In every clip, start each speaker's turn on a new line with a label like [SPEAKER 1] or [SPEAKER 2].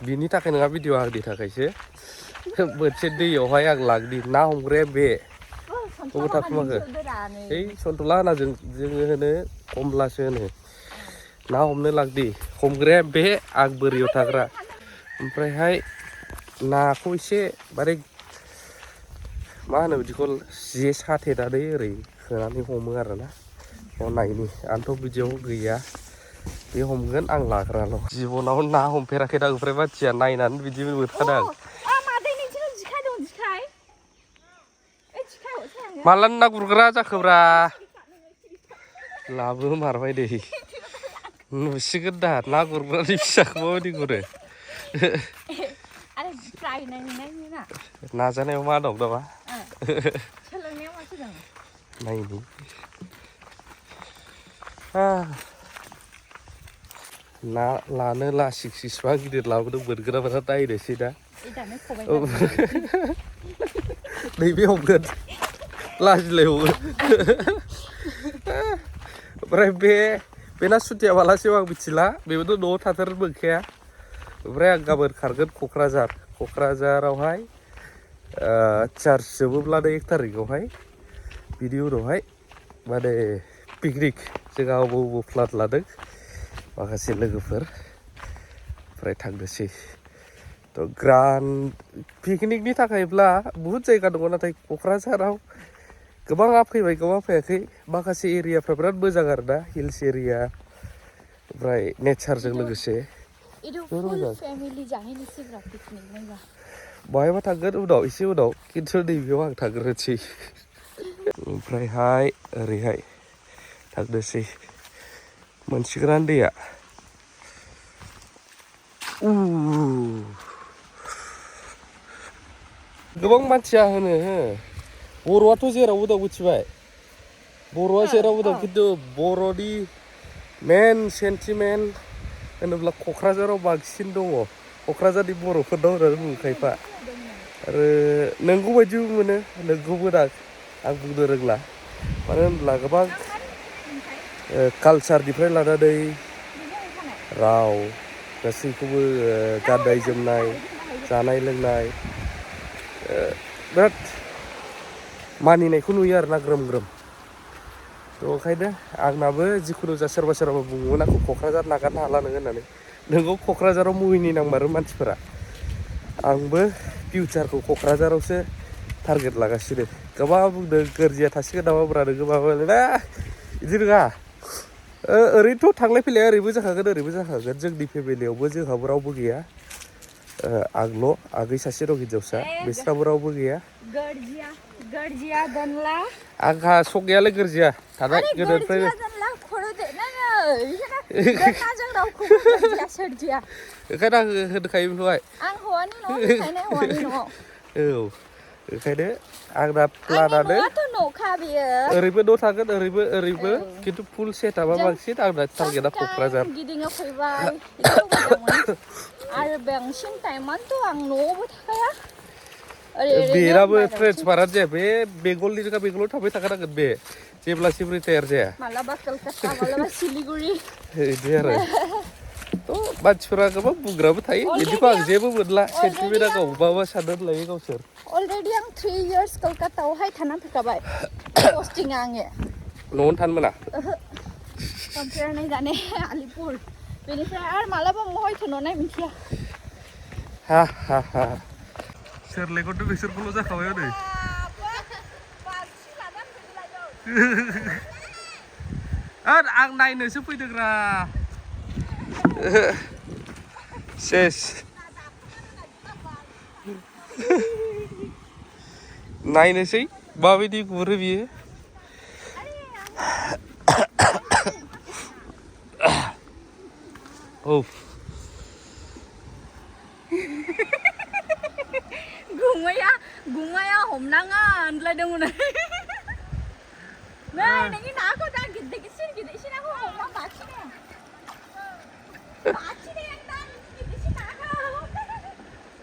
[SPEAKER 1] बिनि थाखाय नङा भिडिअ आंनि थाखायसो मोनसे दैयावहाय आं लांनि ना हमग्राया बे बबाव थाखुमाखो ओइ सन्थला होना जोङो होनो कमलासो होनो ना हमनो लांदि हमग्राया बे आं बोरियाव थाग्रा ओमफ्रायहाय नाखौ एसे बारे मा होनो बिदिखौ जे साथेनानै ओरै होनानै हमो आरोना नायनि आंथ' बिदियाव गैया बे हमगोन आं लाग्राल' जिबनाव ना हमफेराखै दा ओमफ्राय मानसिया नायनानै बिदि मोनखादों माला ना गुरग्रा जाखोब्रा लाबो मारबाय दे नुसिगोन दा ना गुरग्रानि फिसाखौ माबायदि गुरो नाजानायाव मा दं नामा नायनि ना लानो लासिक सिसिबां गिदिर लाबोदों मोनग्राफोरा नायनोसै दा नैबे हमगोन लाजिलाय हमो ओमफ्राय बे ना सुथिया मालासिम आं मिथिला बेबोथ' न'आव थाथारनो मोनखाया ओमफ्राय आं गाबोन खारगोन क'क्राझारावहाय चार्ज जोबोब्लानो 1 थारिखआवहाय बिनि उनावहाय माने पिकनिक जोंहा अबाव प्लान लादों माखासे लोगोफोर ओमफ्राय थांनोसै थ' ग्रान्ड पिकनिकनि थाखायब्ला बुहुत जायगा दङ नाथाय क'क्राझाराव गोबाङा फैबाय गोबाङा फैयाखै माखासे एरियाफ्रा बिराद मोजां आरोना हिल्स एरिया ओमफ्राय नेचारजों लोगोसे बहायबा थांगोन उनाव एसे उनाव खिन्थु नैबेयाव आं थांग्रोनोसै ओमफ्रायहाय ओरैहाय थांनोसै मोनसिगोनानो दैया गोबां मानसिया होनो बर'आथ' जेरावबो दं मिथिबाय बर'आ जेरावबो दं खिन्थु बर'नि मेन सेन्टिमेन्ट होनोब्ला क'क्राझाराव बांसिन दङ क'क्राझारनि बर'फोर दं होननानै बुङो खायफा आरो नोंगौ बायदिबो मोनो नोंगौबो आं बुंनो रोंला मानो होनब्ला गोबां कालसारनिफ्राय लानानै राव गासैखौबो गाननाय जोमनाय जानाय लोंनाय बिराद मानिनायखौ नुयो आरोना ग्रोम ग्रोम थ' ओंखायनो आंनाबो जिखुनु जा सोरबा बुङोमोन आंखौ क'क्राझार नागारनो हाला नोङो होननानै नोंगौ क'क्राझाराव मुहिनि नांमारो मानसिफोरा आंबो फिउचारखौ क'क्राझारावसो टारगेट लागासिनो गोबां बुंदों गोरजिया थासिगोन नामा ब्रा नोङो माबा बिदि नङा ओरैनोथ' थांलाय फैलाय ओरैबो जाखागोन जोंनि फेमिलियावबो जोंहाबो रावबो गैया आंल' आगै सासे दं हिनजावसा बिस्राबो रावबो गैया आंहा सक गैयालै गोरजिया थानाय गोदोनिफ्रायनो ओंखायनो आं होनखायो बेखौहाय औ ओंखायनो आंना प्लानानो ओरैबो न' थागोन ओरैबो खिन्थु फुल सेटआपआ बांसिन आंना टारगेटआ क'क्राझार
[SPEAKER 2] आरो बांसिन टाइमानोथ' आं न'आवबो थाखाया
[SPEAKER 1] बेनाबो ट्रेन्सफारानो जाया बे बेंगलनि बेंगलाव थाबाय थाखानांगोन बे जेब्लासिम रिटायार जाया
[SPEAKER 2] मालाबा कलकाता मालाबा सिलिगुरि
[SPEAKER 1] बिदि आरो थ' मानसिफोरा गोबां बुंग्राबो थायो बिदिखौ आं जेबो मोनला सेन्टिमेन्टआ गावबाबा साननानै लायो गावसोर
[SPEAKER 2] अलरेडि आं 3 years कलकातायावहाय थानानै फैखाबाय पस्टिंआ आंनिया
[SPEAKER 1] न'आवनो थानो मोना
[SPEAKER 2] ओमफ्राय नै दाने आलिपुर बेनिफ्राय आरो मालाबा महाय थोननाय मिथिया
[SPEAKER 1] हा सोर लेंहरदों बिसोरखौल' जाखाबाय हनै आं नायनोसो फैदोंरा सेस नायनोसै माबायदि गुरो बियो औ
[SPEAKER 2] गुमाया हमनाङा होनलायदोंमोन नै नोंनि नाखौ दा गिदिरसिन नाखौ हमना बाखिनो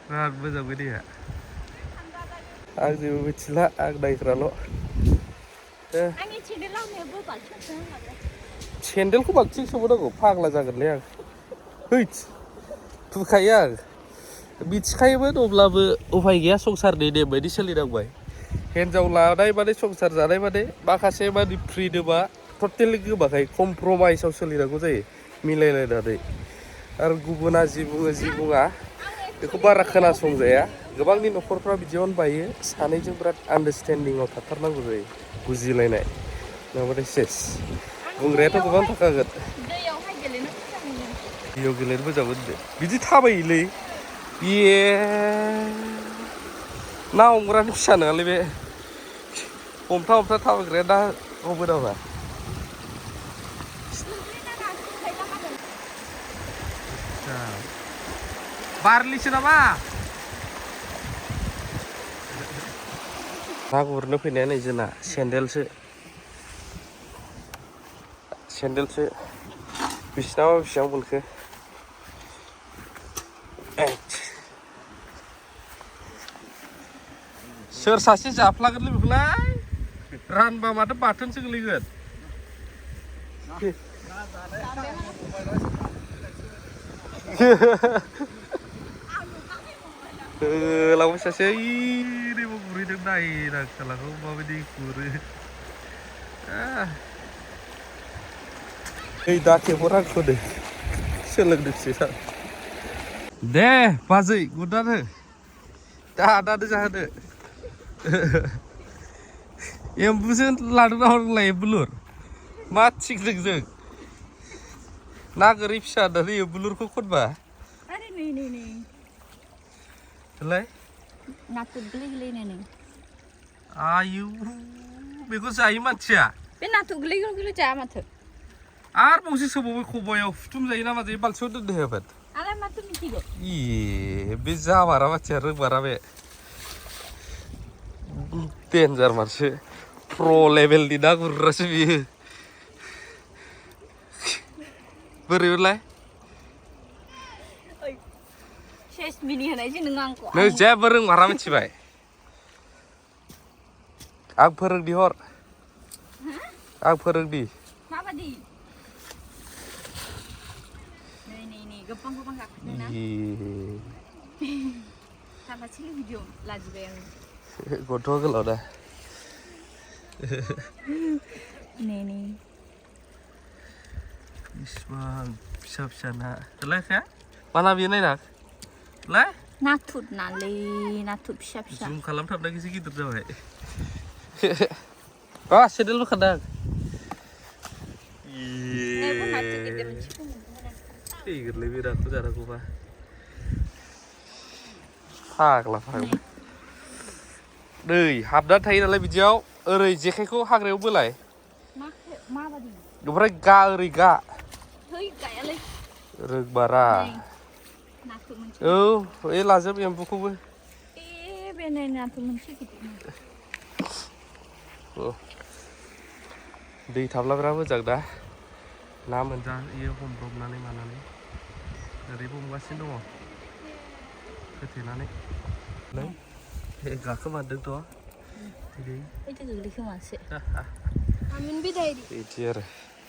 [SPEAKER 1] बिराद मोजां बे दैया आं जेबो मिथिला आं नायग्राल' सेन्देलखौ बाल्थिं सोबावनांगौ फाग्ला जागोनलै आं हैद थुखायो आं मिथिखायोमोन अब्लाबो उफाय गैया संसारनि नेम बायदि सोलिनांबाय हिन्जाव लानाय माने संसार जानाय माने माखासे माने फ्रिदमा टटेलि गोमाखाय कमप्रमाइसआव सोलिनांगौ जायो मिलायलायनानै आरो गुबुना जि बुङो जि बुङा बेखौ बारा खोनासंजाया गोबांनि न'खरफ्रा बिदियावनो बायो सानैजों बिराद आन्डारस्टेन्डिंआव थाथारनांगौ जायो बुजिलायनाय नङाबाथाय सेस बुंग्रायाथ' गोबां थाखागोन दैयाव गेलेनो मोजां मोनो बिदि थाबायोलै बियो ना हमग्रानि फिसा नङालै बे हमथा हमथा थाबायग्राया ना हमो नामा बारलिसो नामा ना गुरनो फैनाया नै जोंना सेन्देलसो बिसिनाबा बेसेबां मोनखो सोर सासे जाफ्लागोनलै बेखौलाय रानबा माथो बाथोनसो गोलैगोन लांबाय सासे ओरैबो गुरहैदों नायनां खालाखौ माबायदि गुरो नै दा थेबहर आंखौ दे सोलोंदोंसो सार दे बाजै गुरनानै दा आदानो जाहोदो एम्बुसो लादों ना हरलाय एम्बुलुर मा थिग जों ना गोरै फिसा होननानै एम्बुलुरखौ खनबा लाय
[SPEAKER 2] नाथुर गोरलै गोरलै नै
[SPEAKER 1] आयु बेखौ जायो मानसिया
[SPEAKER 2] बे नाथुर गोरलै गोरलै जाया माथो
[SPEAKER 1] आरो बावसो सोबावबाय खबायाव फुथुम जायो ना माजायो बालथिंआव दोननो होआमोन
[SPEAKER 2] आलाय माथो मिथिगौ
[SPEAKER 1] बे जामारा मानसिया रोंमारा बे डेन्जार मानसि प्र लेभेलनि ना गुरग्रासो बियो बोरैमोनलाय
[SPEAKER 2] सेस मिनि होनायसै नों आंखौ
[SPEAKER 1] नों जेबो रोंमारा मिथिबाय आं फोरोंनि हर आं फोरोंनि
[SPEAKER 2] माबादि नै गोबां गाखोदों ना थाबासै भिडिअ लाजिबाय आङो
[SPEAKER 1] गथ' गोलाव दा
[SPEAKER 2] नै
[SPEAKER 1] इसिबां फिसा फिसा ना लायखाया माना बियो नायना लाय
[SPEAKER 2] नाथुर नालै नाथुर फिसा फिसा
[SPEAKER 1] जुम खालामथाबनाय एसे गिदिर जाबाय सेन्देल बोखारदां थैगोनलै बे नाखौ जानांगौबा फाग्ला नै हाबनानै थायो नालाय बिदियाव ओरै जेखाइखौ हाग्रायाव बोलाय
[SPEAKER 2] माबादि
[SPEAKER 1] ओमफ्राय गा ओरै गा
[SPEAKER 2] गायालै
[SPEAKER 1] रोंमारा औ ओइ लाजोब एम्बुखौबो
[SPEAKER 2] बे नै नाथुर मोनसे गिदिर
[SPEAKER 1] दै थाब्ला बिराद मोजां दा ना मोनजायो हमब्रबनानै मानानै ओरैबो हमगासिनो दङ होथेनानै गाखोमारदोंथ' बिदि आरो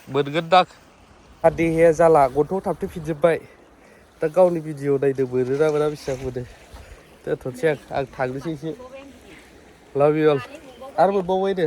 [SPEAKER 1] मोनगोन दां देहाया जाला गन्थ'आव थाबथेफिनजोब्बाय दा गावनि भिडिअ नायनो मोनोना मोना बेसेबां मोनो दोनथ'नोसै आं थांनोसै एसे लाभ इउ अल आरो मोनबावबाय दे